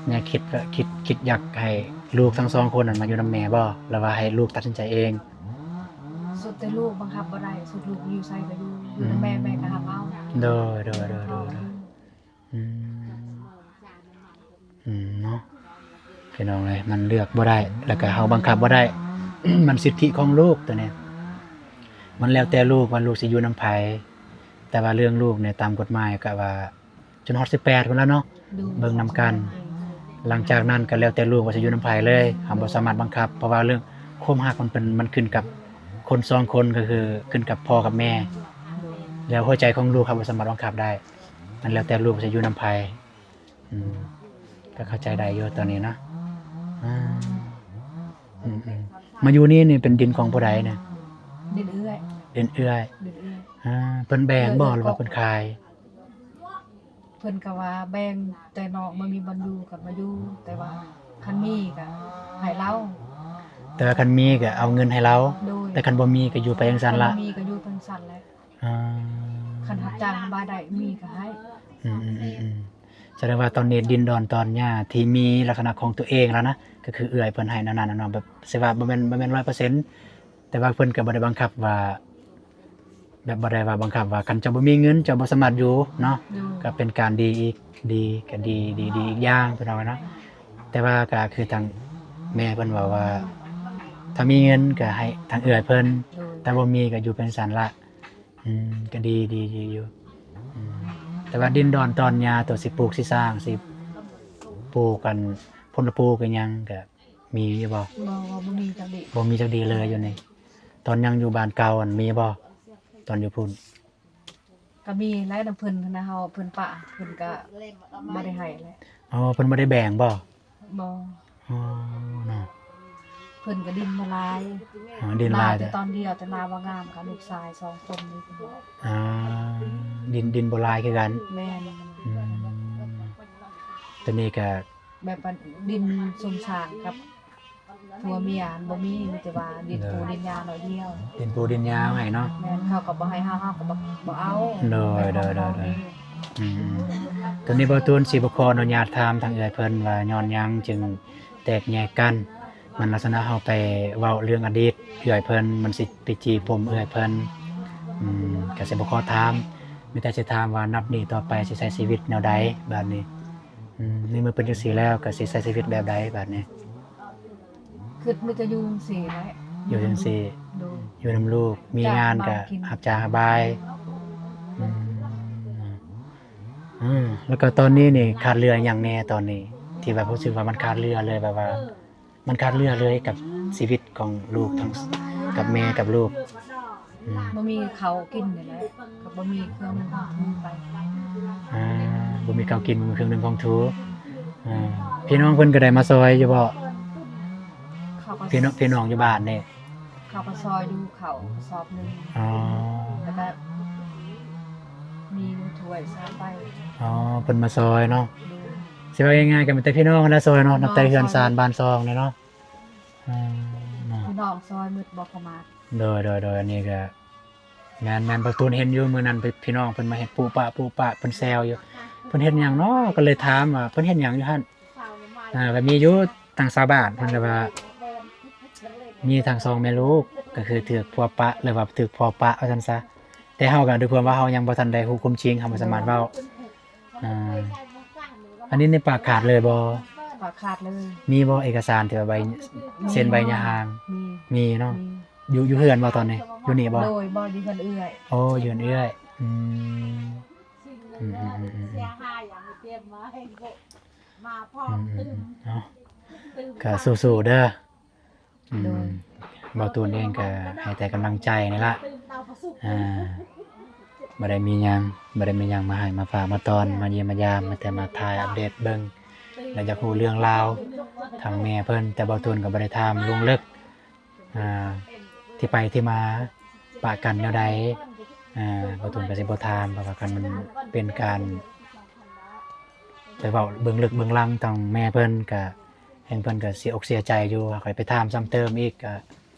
ແມ່ຄິດ ຄິດ ຄິດຢາກໃຫ້ລູກທັງສອງຄົນນັ້ນມາຢູ່ນຳແມ່ບໍ່ ຫຼືວ່າໃຫ້ລູກຕັດສິນໃຈເອງ? ສຸດແຕ່ລູກບັງຄັບບໍ່ໄດ້ ສຸດລູກຢູ່ໃສກໍຢູ່ ຢູ່ນຳແມ່ ອືມ ແມ່ກໍຮັບເອົາ. ໂດຍໆໆໆ ອືມ ອືມ ເນາະ ພີ່ນ້ອງເອີຍ ມັນເລືອກບໍ່ໄດ້ ແລ້ວກໍເຮົາບັງຄັບບໍ່ໄດ້ ມັນສິດທິຂອງລູກໂຕນີ້ ມັນແລ້ວແຕ່ລູກວ່າລູກຊິຢູ່ນຳໃຜ. ແຕ່ວ່າເລື່ອງລູກນີ້ຕາມກົດໝາຍກໍວ່າຈົນຮອດສິບແປດພຸ້ນລະເນາະ. ໂດຍ ເບິ່ງນຳກັນ ຫຼັງຈາກນັ້ນກໍແລ້ວແຕ່ລູກວ່າຊິຢູ່ນຳໃຜເລີຍ ເຮົາບໍ່ສາມາດບັງຄັບ ເພາະວ່າເລື່ອງຄວາມຮັກມັນເປັນ ມັນຂຶ້ນກັບຄົນສອງຄົນ ກໍຄືຂຶ້ນກັບພໍ່ກັບແມ່. ໂດຍ ແລ້ວຫົວໃຈຂອງລູກເຮົາບໍ່ສາມາດບັງຄັບໄດ້ ມັນແລ້ວແຕ່ລູກວ່າຊິຢູ່ນຳໃຜ. ອືມ ກໍເຂົ້າໃຈໄດ້ຢູ່ຕອນນີ້ເນາະ. ອືມ ອືມໆ ມາຢູ່ນີ້ນີ້ເປັນດິນຂອງຜູ້ໃດນະ? ດິນເອື້ອຍ. ດິນເອື້ອຍ. ດິນເອື້ອຍ. ອ່າ ເພິ່ນແບ່ງບໍ່ ຫຼືວ່າເພິ່ນຂາຍ? ເພິ່ນກໍວ່າແບ່ງ ແຕ່ນ້ອງບໍ່ມີບ່ອນຢູ່ກໍມາຢູ່ ແຕ່ວ່າຄັນມີກໍໃຫ້ລາວ. ແຕ່ວ່າຄັນມີກໍເອົາເງິນໃຫ້ລາວ. ໂດຍ ແຕ່ຄັນບໍ່ມີກໍຢູ່ໄປຈັ່ງຊັ້ນລະ. ຄັນບໍ່ມີກໍຢູ່ໄປຈັ່ງຊັ້ນແຫຼະ. ອ່າ ຄັນຮັບຈ້າງບາຍໃດມີກໍໃຫ້. ອືມໆໆໆ ສະແດງວ່າຕອນນີ້ດິນດອນຕອນຫຍ້າທີ່ມີລັກສະນະຂອງຕົວເອງແລ້ວນະ ກໍຄືເອື້ອຍເພິ່ນໃຫ້ນັ້ນໆເນາະ ແບບຊິວ່າບໍ່ແມ່ນ ບໍ່ແມ່ນຮ້ອຍເປີເຊັນ ແຕ່ວ່າເພິ່ນກໍບໍ່ໄດ້ບັງຄັບວ່າ ແບບບໍ່ໄດ້ວ່າບັງຄັບວ່າຄັນເຈົ້າບໍ່ມີເງິນເຈົ້າບໍ່ສາມາດຢູ່ເນາະ. ໂດຍ ກໍເປັນການດີອີກ ດີ ກໍດີ ດີ ດີອີກຢ່າງ ພີ່ນ້ອງເນາະ. ແຕ່ວ່າກໍຄືທາງແມ່ເພິ່ນເວົ້າວ່າ ຖ້າມີເງິນກໍໃຫ້ທາງເອື້ອຍເພິ່ນ. ໂດຍ ຖ້າບໍ່ມີກໍຢູ່ເປັນຊັ້ນລະ. ອືມ ກໍດີ ດີ ດີຢູ່. ອືມ ແຕ່ວ່າດິນດອນຕອນຫຍ້າ ຕົວຊິປູກຊິສ້າງ ຊິປູກອັນ ຜົນລະປູກອີ່ຫຍັງ ກໍມີຢູ່ບໍ່? ບໍ່ ບໍ່ ບໍ່ມີຈັກດີ້. ບໍ່ມີຈັກດີ້ເລີຍຢູ່ນີ້. ຕອນຍັງຢູ່ບ້ານເກົ່າຫັ້ນມີບໍ່? ຕອນຢູ່ພຸ້ນ ກໍມີແຫຼະນຳເພິ່ນຫັ້ນນະ ເຮົາ ເພິ່ນປະ ເພິ່ນກໍບໍ່ໄດ້ໃຫ້ແຫຼະ. ອໍ ເພິ່ນບໍ່ໄດ້ແບ່ງບໍ່? ບໍ່. ອໍ ເນາະ ເພິ່ນກໍດິນບໍ່ຫຼາຍ. ອໍ ດິນຫຼາຍ ນາແຕ່ຕອນດຽວ ແຕ່ນາບໍ່ງາມ ກໍລູກຊາຍສອງຄົນນີ້ເພິ່ນບອກ. ອ່າ ດິນ ດິນບໍ່ຫຼາຍຄືກັນ. ແມ່ນ. ອືມ ຕອນນີ້ກໍ ແບບວ່າດິນຊຸມຊ່າງກັບຜົວເມຍຫັ້ນບໍ່ມີ ມີແຕ່ວ່າດິນປູດິນຍາໜ້ອຍດຽວ. ດິນປູດິນຍາໃຫ້ເນາະ. ແມ່ນ ເຂົາກໍບໍ່ໃຫ້ເຮົາ ເຮົາກໍບໍ່ ບໍ່ເອົາ. ໂດຍ ໂດຍ ໂດຍ ໂດຍ. ອືມ ຕອນນີ້ບ່າວຕູນຊິບໍ່ຂໍອະນຸຍາດຖາມທາງເອື້ອຍເພິ່ນວ່າຍ້ອນຫຍັງຈຶ່ງແຕກແຍກກັນ. ມັນລັກສະນະເຮົາໄປເວົ້າເລື່ອງອະດີດເອື້ອຍເພິ່ນ ມັນຊິໄປຈີ່ປົມເອື້ອຍເພິ່ນ. ອືມ ກໍຊິບໍ່ຂໍຖາມ ມີແຕ່ຊິຖາມວ່ານັບນີ້ຕໍ່ໄປຊິໃຊ້ຊີວິດແນວໃດບາດນີ້? ອືມ ໃນເມື່ອເປັນຈັ່ງຊີ້ແລ້ວ ກໍຊິໃຊ້ຊີວິດແບບໃດບາດນີ້? ຄິດມີແຕ່ຢູ່ຈັ່ງຊີ້ແຫຼະ. ຢູ່ຈັ່ງຊີ້. ໂດຍ. ຢູ່ນຳລູກ ມີງານກໍຮັບຈ້າງຮັບບາຍ. ອືມ ອືມ ແລ້ວກໍຕອນນີ້ນີ້ຂາດເຫຼືອຫຍັງແດ່ຕອນນີ້ ທີ່ແບບຮູ້ສຶກວ່າມັນຂາດເຫຼືອເລີຍ ແບບວ່າມັນຂາດເຫຼືອເລີຍກັບຊີວິດຂອງລູກທັງ ກັບແມ່ກັບລູກ? ອືມ ບໍ່ມີເຂົ້າກິນນີ້ແຫຼະ ກໍບໍ່ມີເຄື່ອງໜຶ່ງຂອງຖືໄປ. ອ່າ ບໍ່ມີເຂົ້າກິນ ບໍ່ມີເຄື່ອງໜຶ່ງຂອງຖື. ອ່າ ພີ່ນ້ອງເພິ່ນກໍໄດ້ມາຊ່ອຍຢູ່ບໍ່? ເຂົາກໍ ພີ່ນ້ອງ ພີ່ນ້ອງຢູ່ບ້ານນີ້ ເຂົາກໍຊ່ອຍຢູ່ ເຂົ້າກະສອບໜຶ່ງ. ອໍ ແລ້ວກໍມີໜຶ່ງຖ້ວຍຊາມໃບ. ອໍ ເພິ່ນມາຊ່ອຍເນາະ. ໂດຍ. ຊິເວົ້າງ່າຍໆ ກໍມີແຕ່ພີ່ນ້ອງຫັ້ນລະຊ່ອຍເນາະ ນັບແຕ່ເຮືອນຊານບ້ານຊ່ອງນີ້ເນາະ. ອືມ ພີ່ນ້ອງຊ່ອຍໝົດບໍ່ຂະມາດ. ໂດຍ ໂດຍ ໂດຍ. ອັນນີ້ກໍແມ່ນໆ ບ່າວຕູນເຫັນຢູ່ ມື້ນັ້ນພີ່ນ້ອງເພິ່ນມາເຮັດປຸປະປຸປະ ເພິ່ນແຊວຢູ່ ເພິ່ນເຮັດຫຍັງເນາະ? ກໍເລີຍຖາມວ່າເພິ່ນເຮັດຫຍັງຢູ່ຫັ້ນ. ອ່າ ກໍມີຢູ່ທາງຊາວບ້ານເພິ່ນກໍວ່າ ມີທັງສອງແມ່ລູກ ກໍຄືຖືກຜົວປະ ຫຼືວ່າຖືກພໍ່ປະວ່າຊັ້ນຊະ. ແຕ່ເຮົາກໍດ້ວຍຄວາມວ່າເຮົາຍັງບໍ່ທັນໄດ້ຮູ້ຄວາມຈິງ ເຮົາບໍ່ສາມາດເວົ້າ. ອ່າ ອັນນີ້ໃນປາກຂາດເລີຍບໍ່? ປາກຂາດເລີຍ. ມີບໍ່ເອກະສານທີ່ວ່າໃບ ເຊັນໃບຫຍ່າຮ້າງ? ມີ ມີເນາະ. ມີ. ຢູ່ ຢູ່ເຮືອນບໍ່ຕອນນີ້? ຢູ່ນີ້ບໍ່? ໂດຍ ບໍ່ ຢູ່ເຮືອນເອື້ອຍ. ໂອ້ ຢູ່ເຮືອນເອື້ອຍ. ອືມ ອືມ ອືມ ອືມ ອືມ ອືມ ອືມ ເນາະ ກໍສູ້ໆເດີ. ອືມ ໂດຍ. ບ່າວຕູນເອງກໍໃຫ້ແຕ່ກຳລັງໃຈນີ້ລະ. ອ່າ ບໍ່ໄດ້ມີຫຍັງ ບໍ່ໄດ້ມີຫຍັງມາໃຫ້ມາຝາກມາຕ້ອນ ມາຢ້ຽມມາຢາມ ມີແຕ່ມາຖ່າຍອັບເດດເບິ່ງ ແລະ ຢາກຮູ້ເລື່ອງລາວທາງແມ່ເພິ່ນ. ແຕ່ບ່າວຕູນກໍບໍ່ໄດ້ຖາມລົງເລິກ ອ່າ ທີ່ໄປທີ່ມາປະກັນແນວໃດ. ອ່າ ບ່າວຕູນກໍຊິບໍ່ຖາມ ເພາະວ່າຄັນມັນເປັນການໄປເວົ້າເບື້ອງເລິກເບື້ອງຫຼັງທາງແມ່ເພິ່ນ ກໍແຮ່ງເພິ່ນກໍເສຍອົກເສຍໃຈຢູ່. ຂ້ອຍໄປຖາມຊ້ຳເຕີມອີກ ກໍ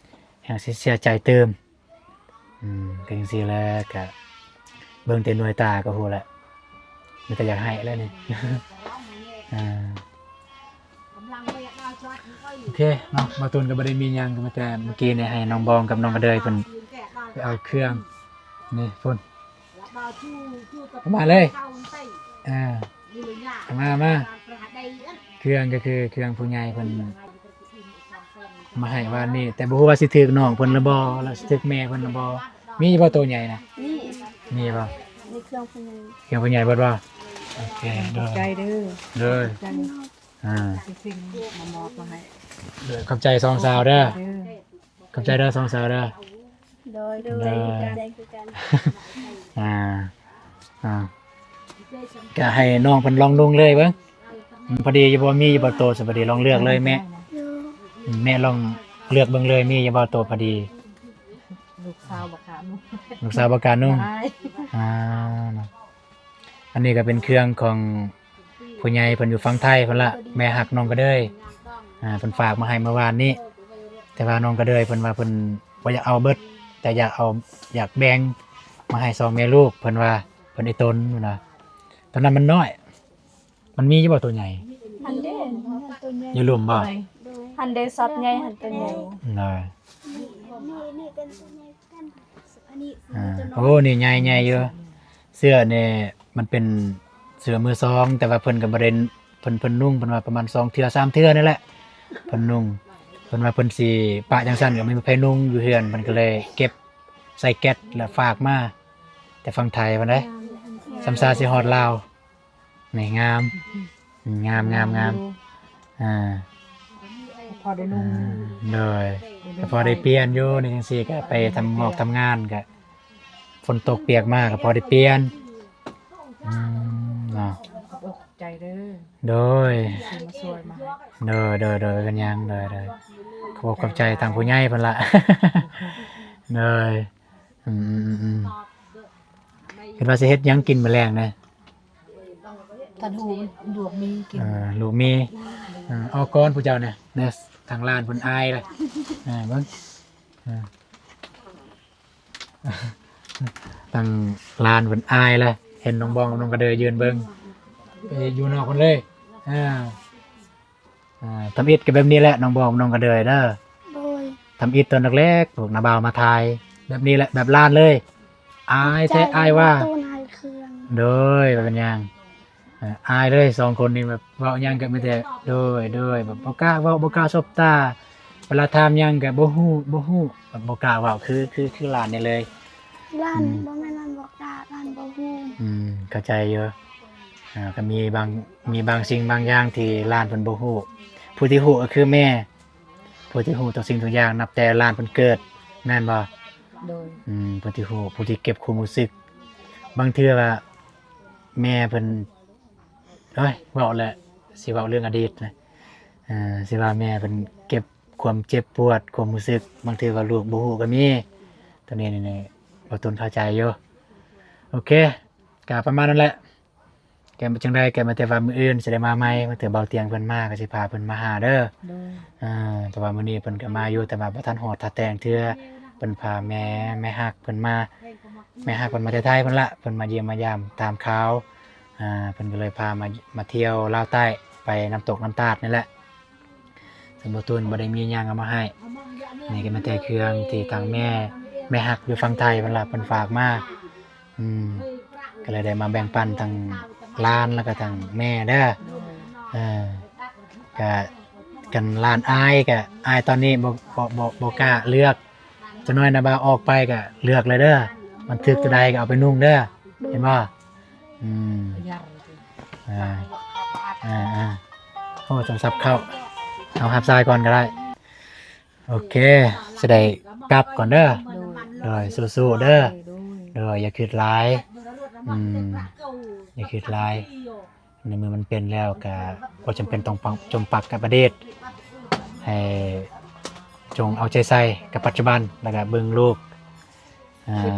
ແຮ່ງຊິເສຍໃຈຕື່ມ. ອືມ ກໍຈັ່ງຊີ້ແຫຼະ ກະເບິ່ງແຕ່ໜ່ວຍຕາກໍຮູ້ແຫຼະ ມີແຕ່ຢາກໄຫ້ແຫຼະນີ້. ອ່າ ໂອເຄເນາະ ບ່າວຕູນກໍບໍ່ໄດ້ມີຫຍັງ ກໍມີແຕ່ມື້ກີ້ນີ້ໃຫ້ນ້ອງບອງກັບນ້ອງກະເດີຍເພິ່ນໄປເອົາເຄື່ອງນີ້ພຸ້ນ ເຂົ້າມາເລີຍ. ອ່າ ເຂົ້າມາ ມາ ເຄື່ອງກໍຄືເຄື່ອງຜູ້ໃຫຍ່ເພິ່ນ ມາໃຫ້ວານນີ້ ແຕ່ບໍ່ຮູ້ວ່າຊິຖືກນ້ອງເພິ່ນຫຼືບໍ່ ຫຼືຊິຖືກແມ່ເພິ່ນຫຼືບໍ່. ມີຢູ່ບໍ່ໂຕໃຫຍ່ນະ? ມີ ມີບໍ່? ມີເຄື່ອງຜູ້ໃຫຍ່ ເຄື່ອງຜູ້ໃຫຍ່ເບິດບໍ່? ໂອເຄ ຂອບໃຈເດີ ເດີ ຂອບໃຈ ອ່າ ທີ່ຊື້ມາມອບມາໃຫ້ ເດີ ຂອບໃຈສອງສາວເດີ ເດີ ຂອບໃຈເດີສອງສາວເດີ. ໂດຍ ໂດຍ ໂດຍ ຄືກັນ ຄືກັນ ອ່າ ອ່າ ກະໃຫ້ນ້ອງເພິ່ນລອງນຸ່ງເລີຍເບິ່ງ ອືມ ພໍດີຢູ່ບໍ່ ມີຢູ່ບໍ່ໂຕ ສະ ພໍດີລອງເລືອກເລີຍແມ່ ອືມ ແມ່ລອງເລືອກເບິ່ງເລີຍ ມີຢູ່ບໍ່ໂຕພໍດີ. ລູກສາວບໍ່ກ້ານຸ່ງ ລູກສາວບໍ່ກ້ານຸ່ງ ອາຍ ອ່າ ເນາະ ອັນນີ້ກໍເປັນເຄື່ອງຂອງ ຜູ້ໃຫຍ່ເພິ່ນຢູ່ຝັ່ງໄທພຸ້ນລະ ແມ່ຮັກນ້ອງກະເດີຍ ອ່າ ເພິ່ນຝາກມາໃຫ້ເມື່ອວານນີ້ ແຕ່ວ່ານ້ອງກະເດີຍເພິ່ນວ່າເພິ່ນບໍ່ຢາກເອົາເບິດ ແຕ່ຢາກເອົາ ຢາກແບ່ງມາໃຫ້ສອງແມ່ລູກ ເພິ່ນວ່າເພິ່ນອີ່ຕົນພຸ້ນນະ ຕອນນັ້ນມັນນ້ອຍ ມັນມີຢູ່ບໍ່ໂຕໃຫຍ່? ຫັ້ນເດ້ ໂຕໃຫຍ່ ຢູ່ລຸ່ມບໍ່? ໂດຍ ຫັ້ນເດ້ ຊັອດໃຫຍ່ຫັ້ນ ໂຕໃຫຍ່ ໂດຍ ນີ້ ນີ້ ນີ້ເປັນໂຕໃຫຍ່ ອ່າ ໂອ້ ນີ້ໃຫຍ່ ໃຫຍ່ຢູ່ ເສື້ອນີ້ມັນເປັນເສື້ອມືສອງ ແຕ່ວ່າເພິ່ນກໍບໍ່ໄດ້ ເພິ່ນ ເພິ່ນນຸ່ງ ເພິ່ນວ່າປະມານສອງເທື່ອສາມເທື່ອນີ້ແຫຼະ ເພິ່ນນຸ່ງ ເພິ່ນວ່າເພິ່ນຊິປະຈັ່ງຊັ້ນ ກໍບໍ່ມີໃຜນຸ່ງຢູ່ເຮືອນ ເພິ່ນກໍເລີຍເກັບໃສ່ແກັດ ແລ້ວຝາກມາແຕ່ຝັ່ງໄທພຸ້ນເດ້ ສ່ຳຊາຊິຮອດລາວ. ນີ້ງາມ ງາມ ງາມ ງາມ ອ່າ ພໍໄດ້ນຸ່ງ ອ່າ ໂດຍ ກໍພໍໄດ້ປ່ຽນຢູ່ ນີ້ຈັ່ງຊີ້ກໍໄປທຳງອກທຳງານກໍ ຝົນຕົກປຽກມາກໍພໍໄດ້ປ່ຽນ. ອືມ ເນາະ ຂອບອົກຂອບໃຈເດີ. ໂດຍ ທີ່ມາຊ່ວຍມາໃຫ້. ໂດຍ ໂດຍ ໂດຍ ເປັນຫຍັງ ໂດຍ ໂດຍ ຂອບອົກຂອບໃຈທາງຜູ້ໃຫຍ່ເພິ່ນລະ. ໂດຍ ອືມໆໆໆ ຄິດວ່າຊິເຮັດຫຍັງກິນມື້ແລງນະ? ທ່ານຮູ້ ລວກໝີ່ກິນ. ເອີ ລວກໝີ່. ເອີ ອອກກ່ອນຜູ້ເຈົ້ານະ ເດີ ທາງຫຼານເພິ່ນອາຍລະ. ເອີ ເບິ່ງ ເອີ ທາງຫຼານເພິ່ນອາຍລະ ເຫັນນ້ອງບອງກັບນ້ອງກະເດີຍຢືນເບິ່ງ ໄປຢູ່ນອກພຸ້ນເລີຍ. ເອີ ອ່າ ທຳອິດກໍແບບນີ້ແຫຼະ ນ້ອງບອມ ນ້ອງກະເດີຍເດີ. ໂດຍ ທຳອິດຕອນແລກໆ ພວກນ້າບ່າວມາຖ່າຍ ແບບນີ້ແຫຼະ ແບບຫຼານເລີຍ. ອາຍແທ້ ອາຍວ່າ. ໂດຍ ບໍ່ເປັນຫຍັງ. ເອີ ອາຍເລີຍ ສອງຄົນນີ້ ແບບເວົ້າຫຍັງກໍມີແຕ່ ໂດຍ ໂດຍ ແບບບໍ່ກ້າເວົ້າ ບໍ່ກ້າສົບຕາ. ເວລາຖາມຫຍັງກໍບໍ່ຮູ້ ບໍ່ຮູ້ ແບບບໍ່ກ້າເວົ້າ ຄື ຄື ຄືຫຼານນີ້ເລີຍ. ຫຼານ ອືມ ບໍ່ແມ່ນວ່າບໍ່ກ້າ ຫຼານບໍ່ຮູ້. ອືມ ເຂົ້າໃຈຢູ່. ອ່າ ກໍມີບາງ ມີບາງສິ່ງບາງຢ່າງທີ່ຫຼານເພິ່ນບໍ່ຮູ້. ຜູ້ທີ່ຮູ້ກໍຄືແມ່ ຜູ້ທີ່ຮູ້ທຸກສິ່ງທຸກຢ່າງ ນັບແຕ່ຫຼານເພິ່ນເກີດ ແມ່ນບໍ່? ໂດຍ ອືມ ຜູ້ທີ່ຮູ້ ຜູ້ທີ່ເກັບຄວາມຮູ້ສຶກ. ບາງເທື່ອວ່າແມ່ເພິ່ນ ໂອ້ຍ ເວົ້າແລ້ວ ຊິເວົ້າເລື່ອງອະດີດນະ. ເອີ ຊິວ່າແມ່ເພິ່ນເກັບຄວາມເຈັບປວດ ຄວາມຮູ້ສຶກ ບາງເທື່ອວ່າລູກບໍ່ຮູ້ກໍມີ. ໂຕນີ້ນີ້ ບໍ່ຕົນເຂົ້າໃຈຢູ່. ໂອເຄ ກໍປະມານນັ້ນແຫຼະ. ແກ ຈັ່ງໃດກໍແມ່ນແຕ່ວ່າມື້ອື່ນຊິໄດ້ມາໃໝ່ ບາງເທື່ອເບົາຕຽງເພິ່ນມາກໍຊິພາເພິ່ນມາຫາເດີ. ໂດຍ ເອີ ແຕ່ວ່າມື້ນີ້ເພິ່ນກໍມາຢູ່ ແຕ່ວ່າບໍ່ທັນຮອດທ່າແຕ່ງເທື່ອ. ເພິ່ນພາແມ່ ແມ່ຮັກເພິ່ນມາ ແມ່ຮັກເພິ່ນມາແຕ່ໄທພຸ້ນລະ ເພິ່ນມາຢ້ຽມມາຢາມຕາມຂ່າວ. ອ່າ ເພິ່ນກໍເລີຍພາມາ ມາທ່ຽວລາວໃຕ້ ໄປນ້ຳຕົກນ້ຳຕາດນີ້ແຫຼະ. ສົມບູນບໍ່ໄດ້ມີຫຍັງເອົາມາໃຫ້. ນີ້ກໍແມ່ນແຕ່ເຄື່ອງທີ່ທາງແມ່ ແມ່ຮັກຢູ່ຝັ່ງໄທເພິ່ນລະ ເພິ່ນຝາກມາ. ອືມ ກໍເລີຍໄດ້ມາແບ່ງປັນທັງຫຼານ ແລ້ວກໍທັງແມ່ເດີ. ເອີ ກະ ຄັນຫຼານອາຍ ກະອາຍຕອນນີ້ ບໍ່ ບໍ່ ບໍ່ ບໍ່ກ້າເລືອກ. ຈັກໜ້ອຍນະບ່າວອອກໄປກະເລືອກເລີຍເດີ ມັນຖືກຕົວໃດກໍເອົາໄປນຸ່ງເດີ ເຫັນບໍ່? ອືມ ອ່າ ອ່າ ອ່າ ໂອ້ ໂທລະສັບເຂົ້າ ເອົາຮັບສາຍກ່ອນກໍໄດ້. ໂອເຄ ຊິໄດ້ກັບກ່ອນເດີ. ໂດຍ ໂດຍ ສູ້ໆເດີ. ໂດຍ ໂດຍ ຢ່າຄິດຫຼາຍ. ອືມ ຢ່າຄິດຫຼາຍ. ໃນເມື່ອມັນເປັນແລ້ວກໍບໍ່ຈຳເປັນຕ້ອງປະ ຈົມປັກກັບອະດີດ ໃຫ້ຈົ່ງເອົາໃຈໃສ່ກັບປັດຈຸບັນ ແລ້ວກໍເບິ່ງລູກ. ອ່າ ຄິດ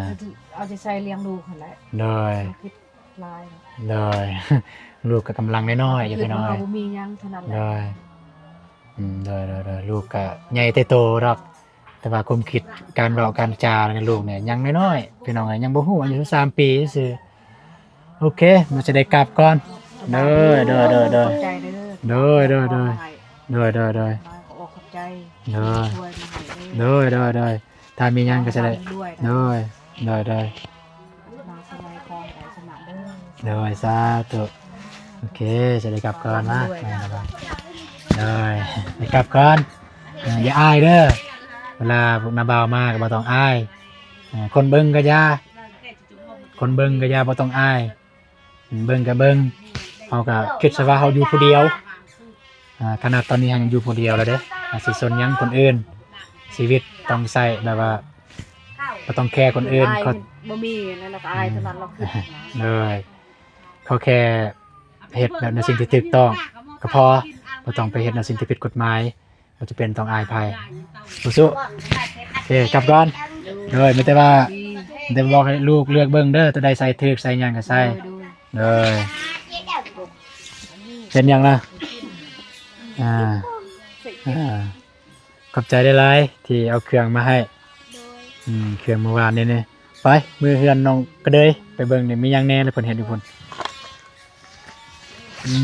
ເອົາໃຈໃສ່ລ້ຽງລູກຫັ້ນແຫຼະ. ໂດຍ ບໍ່ຄິດຫຼາຍ. ໂດຍ ລູກກໍກຳລັງນ້ອຍໆຢູ່ ພີ່ນ້ອງເອີຍ. ບໍ່ມີຫຍັງເທົ່ານັ້ນແຫຼະ. ໂດຍ ອືມ ໂດຍໆໆ ລູກກໍໃຫຍ່ແຕ່ໂຕດອກ. ແຕ່ວ່າຄວາມຄິດ ການເວົ້າການຈາໃນລູກນີ້ຍັງນ້ອຍໆ ພີ່ນ້ອງເອີຍ ຍັງບໍ່ຮູ້ ອາຍຸສິບສາມປີຊື່. ໂອເຄ ມັນຈະໄດ້ກັບກ່ອນ. ໂດຍ ໂດຍ ໂດຍ ໂດຍ ຂອບໃຈເດີ. ໂດຍ ໂດຍ ໂດຍ ໂດຍ ໂດຍ ໂດຍ ຂອບໃຈ. ໂດຍ ຊ່ວຍມາໃຫ້ເດີ. ໂດຍ ໂດຍ ໂດຍ ຖ້າມີຫຍັງກໍຈະໄດ້. ໂດຍ ໂດຍ ໂດຍ ມາສະໄຫວ້ຄອງໄດ້ຊະນະເດີ. ໂດຍ ສາທຸ. ໂອເຄ ຈະໄດ້ກັບກ່ອນນະ. ໂດຍ ໄດ້ກັບກ່ອນ. ເອີ ຢ່າອາຍເດີ ເວລາພວກນ້າບ່າວມາກໍບໍ່ຕ້ອງອາຍ. ເອີ ຄົນເບິ່ງກໍຢ່າ ຄົນເບິ່ງກໍຢ່າ ບໍ່ຕ້ອງອາຍ. ເບິ່ງກໍເບິ່ງ ເຮົາກໍຄິດຊະວ່າເຮົາຢູ່ຜູ້ດຽວ. ອ່າ ຂະໜາດຕອນນີ້ເຮົາຍັງຢູ່ຜູ້ດຽວແລ້ວເດ້ ເຮົາຊິສົນຫຍັງຄົນອື່ນ. ຊີວິດຕ້ອງໃຊ້ແບບວ່າບໍ່ຕ້ອງແຄຄົນອື່ນ. ເຂົາບໍ່ມີນັ້ນລະ ອາຍເທົ່ານັ້ນລະ. ເອີ ເຂົາແຄ່ເຮັດແບບໃນສິ່ງທີ່ຖືກຕ້ອງກໍພໍ ບໍ່ຕ້ອງໄປເຮັດໃນສິ່ງທີ່ຜິດກົດໝາຍ. ບໍ່ຈຳເປັນຕ້ອງອາຍໃຜ. ສູ້ໆ. ໂອເຄ ກັບກ່ອນ. ໂດຍ ມີແຕ່ວ່າ ມີແຕ່ບອກໃຫ້ລູກເລືອກເບິ່ງເດີ ຕົວໃດໃສ່ຖືກ ໃສ່ຫຍັງກໍໃສ່. ໂດຍ ເປັນຫຍັງນະ? ອ່າ ອ່າ ຂອບໃຈຫຼາຍໆ ທີ່ເອົາເຄື່ອງມາໃຫ້. ໂດຍ ອືມ ເຄື່ອງມື້ວານນີ້ນີ້. ໄປ ມື້ເຮືອນນ້ອງກະເດີຍ ໄປເບິ່ງນີ້ມີຫຍັງແດ່ ແລ້ວເພິ່ນເຮັດຢູ່ພຸ້ນ. ອື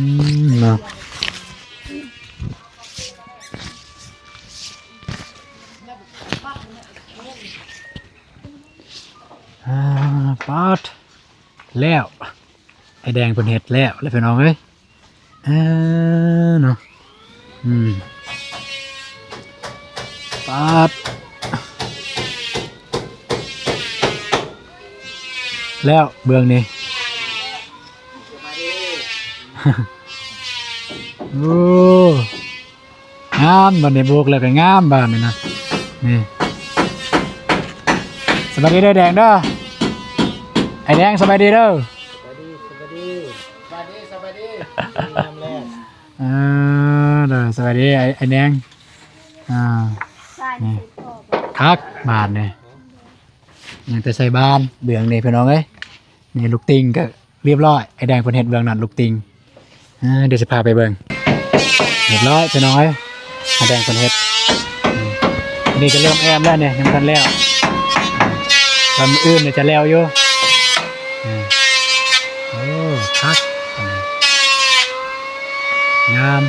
ມ ເນາະ ອ່າ ປາດ ແລ້ວ ໄອ້ແດງເພິ່ນເຮັດແລ້ວ ແລ້ວ ພີ່ນ້ອງເອີຍ. ເອີ ເນາະ ອືມ ປາດ ແລ້ວເບື້ອງນີ້. ໂອ້ ງາມ ບາດນີ້ໂບກແລ້ວກໍງາມບາດນີ້ນະ. ນີ້ ສະບາຍດີເດີແດງເດີ. ອ້າຍແດງ ສະບາຍດີເດີ. ສະບາຍດີ ສະບາຍດີ ສະບາຍດີ ສະບາຍດີ. ອ່າ ເດີ ສະບາຍດີ ອ້າຍ ອ້າຍແດງ. ອ່າ ນີ້ ຄັກບາດນີ້ ຍັງແຕ່ໃສ່ບານເບື້ອງນີ້ ພີ່ນ້ອງເອີຍ. ນີ້ລູກຕິ່ງກໍ ຮຽບຮ້ອຍ ອ້າຍແດງເພິ່ນເຮັດເບື້ອງນັ້ນ ລູກຕິ່ງ. ອ່າ ດຽວຊິພາໄປເບິ່ງ ຮຽບຮ້ອຍ ພີ່ນ້ອງເອີຍ ອ້າຍແດງເພິ່ນເຮັດ. ອືມ ອັນນີ້ກໍເລີ່ມແອ້ມແລ້ວນີ້ ຍັງບໍ່ທັນແລ້ວ. ອືມ ວັນອື່ນນີ້ຈະແລ້ວຢູ່. ອືມ ໂອ້ ຄັກ ອັນນີ້ ງາມ.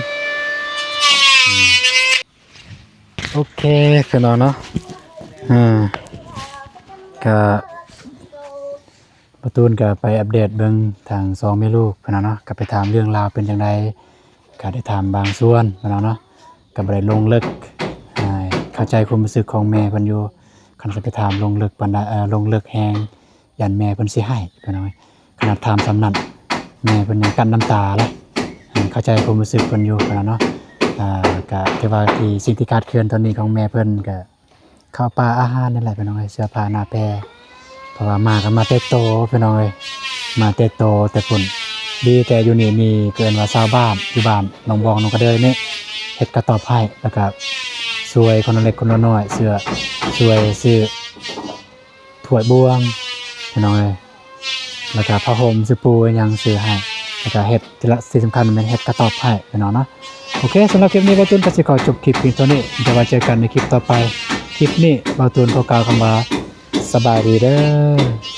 ອືມ ໂອເຄ ພີ່ນ້ອງເນາະ. ອ່າ ກະ ປະຕູນກໍໄປອັບເດດເບິ່ງທາງສອງແມ່ລູກເພິ່ນນະເນາະ ກໍໄປຖາມເລື່ອງລາວເປັນຈັ່ງໃດ ກໍໄດ້ຖາມບາງສ່ວນເພິ່ນນະເນາະ ກໍບໍ່ໄດ້ລົງເລິກ. ອ່າ ເຂົ້າໃຈຄວາມຮູ້ສຶກຂອງແມ່ເພິ່ນຢູ່ ຄັນຊິໄປຖາມລົງເລິກປານໃດ ເອີ ລົງເລິກແຮງ ຢ້ານແມ່ເພິ່ນຊິຮ້າຍເພິ່ນວ່າ. ຂະໜາດຖາມສ່ຳນັ້ນ ແມ່ເພິ່ນຍັງກັ້ນນ້ຳຕາເລີຍ. ເຂົ້າໃຈຄວາມຮູ້ສຶກເພິ່ນຢູ່ເພິ່ນວ່າເນາະ. ອ່າ ກໍຖືວ່າທີ່ ສິ່ງທີ່ຂາດເຂີນຕອນນີ້ຂອງແມ່ເພິ່ນກໍ ເຂົ້າປາອາຫານນີ້ແຫຼະພີ່ນ້ອງເອີຍ ເສື້ອຜ້າໜ້າແພ. ເພາະວ່າມາກໍມາແຕ່ໂຕພີ່ນ້ອງເອີຍ ມາແຕ່ໂຕແຕ່ພຸ້ນ. ດີແຕ່ຢູ່ນີ້ມີ ເອີ້ນວ່າຊາວບ້ານ ຢູ່ບ້ານໜອງບອງໜອງກະເດີຍນີ້ ເຮັດກະຕອບໃຫ້ ແລ້ວກໍຊ່ວຍຄົນລະເລັກຄົນລະນ້ອຍ ເສື້ອ ຊ່ວຍຊື້ຖ້ວຍບ່ວງພີ່ນ້ອງເອີຍ. ແລ້ວກະຜ້າຫົ່ມ ສະປູ ຫຍັງຊື້ໃຫ້ ແລ້ວກະເຮັດ ທີ່ສຳຄັນແມ່ນເຮັດກະຕອບໃຫ້ພີ່ນ້ອງເນາະ. ໂອເຄ ສຳລັບຄລິບນີ້ ບ່າວຕູນກໍຊິຂໍຈົບຄລິບພຽງເທົ່ານີ້ ແຕ່ວ່າເຈີກັນໃນຄລິບຕໍ່ໄປ. ຄລິບນີ້ ບ່າວຕູນຂໍກ່າວຄຳວ່າ ສະບາຍດີເດີ.